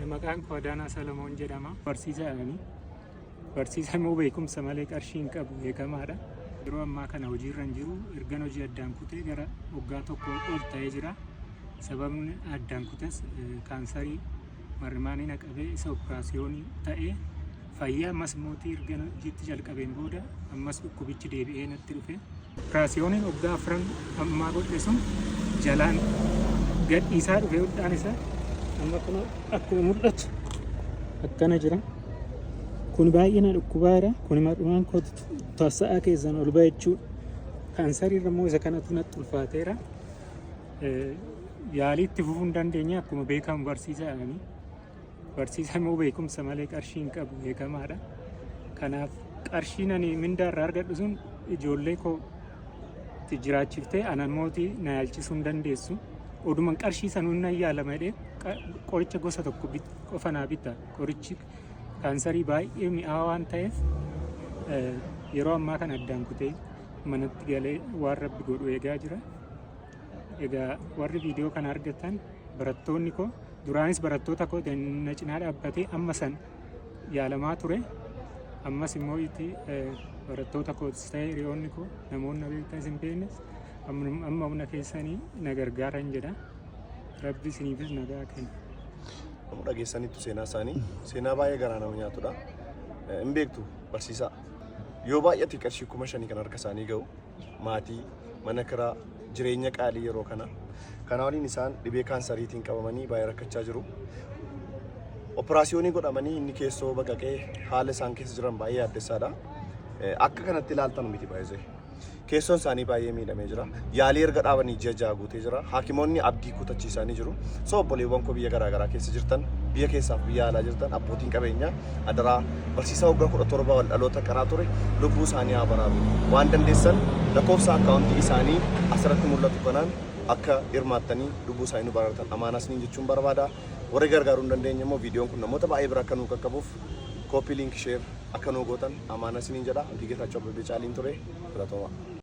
Maqaan koo Adaanaa Salamoon jedhama. Barsiisaa ani. Barsiisaa immoo beekumsa malee qarshii hin qabu beekamaadha. Yeroo ammaa kana hojiirra hin jiru. Ergan hojii addaan kutee gara waggaa tokko ol ta'ee jira. Sababni addaan kutes kaansarii marrimaanii na qabee isa operaasiyoonii ta'ee fayyaa ammas mootii ergan hojiitti jalqabeen booda ammas dhukkubichi deebi'ee natti dhufe. Operaasiyooniin waggaa afran ammaa godhe sun jalaan gadhiisaa dhufe hodhaan isaa amma kun akkuma mul'atu akkana jira. Kun baay'ee na dhukkubaa jira. Kun mar'umaan koo tassa'aa keessan ol ba'e jechuudha. Kaansarii irra immoo isa kanatu natti ulfaateera. Yaalii itti fufuu hin dandeenye akkuma beekamu barsiisaa jedhanii. Barsiisaa immoo beekumsa malee qarshii hin qabu beekamaadha. Kanaaf qarshiin ani mindaa irraa argadhu sun ijoollee koo itti jiraachiftee ana mootii na yaalchisuu hin dandeessu. Oduman qarshii sanuun nan yaalama jedhee qoricha gosa tokko qofa naa bita. Qorichi kaansarii baay'ee mi'aawaa waan ta'eef yeroo ammaa kana addaan kutee manatti galee waan rabbi godhu eegaa jira. Egaa warri viidiyoo kana argatan barattoonni koo duraanis barattoota koo na cinaa dhaabbatee amma san yaalamaa ture. Ammas immoo itti barattoota kootis ta'e hiriyoonni koo namoonni na beektan isin beeknes amma humna keessanii na gargaaran jedha. Rabbi isiniifis nagaa kenna. Dhageessaniittu seenaa isaanii seenaa baay'ee garaa nama nyaatudha. Hin beektu barsiisaa. Yoo baay'ate qarshii 5,000 kan harka isaanii ga'u maatii, mana kiraa, jireenya qaalii yeroo kana. Kana waliin isaan dhibee kaansariitiin qabamanii baay'ee rakkachaa jiru. Operaasiyoonii godhamanii inni keessoo baqaqee haala isaan keessa jiran baay'ee yaaddessaadha. Akka kanatti ilaaltan miti baay'ee. Keessoon isaanii baay'ee miidhamee jira. Yaalii erga dhaabanii ji'a 6 guutee jira. Haakimoonni abdii kutachiisanii jiru. So obboleewwan koo biyya garaa garaa keessa jirtan, biyya keessaaf biyya alaa jirtan, abbootiin qabeenyaa adaraa barsiisaa waggaa 17 wal dhaloota qaraa ture lubbuu isaanii haa baraaru. Waan dandeessan lakkoofsa akkaawuntii isaanii asirratti mul'atu kanaan akka hirmaattanii lubbuu isaanii nu baraartan amaanaa isiniin jechuun barbaada. Warri gargaaruu hin dandeenye immoo viidiyoon kun namoota baay'ee bira akka nuu qaqqabuuf copy link share akka nuu gootan amaanaa isiniin jedha. Abdii Geetaachoo Abbabee Caaliin ture. Galatoomaa.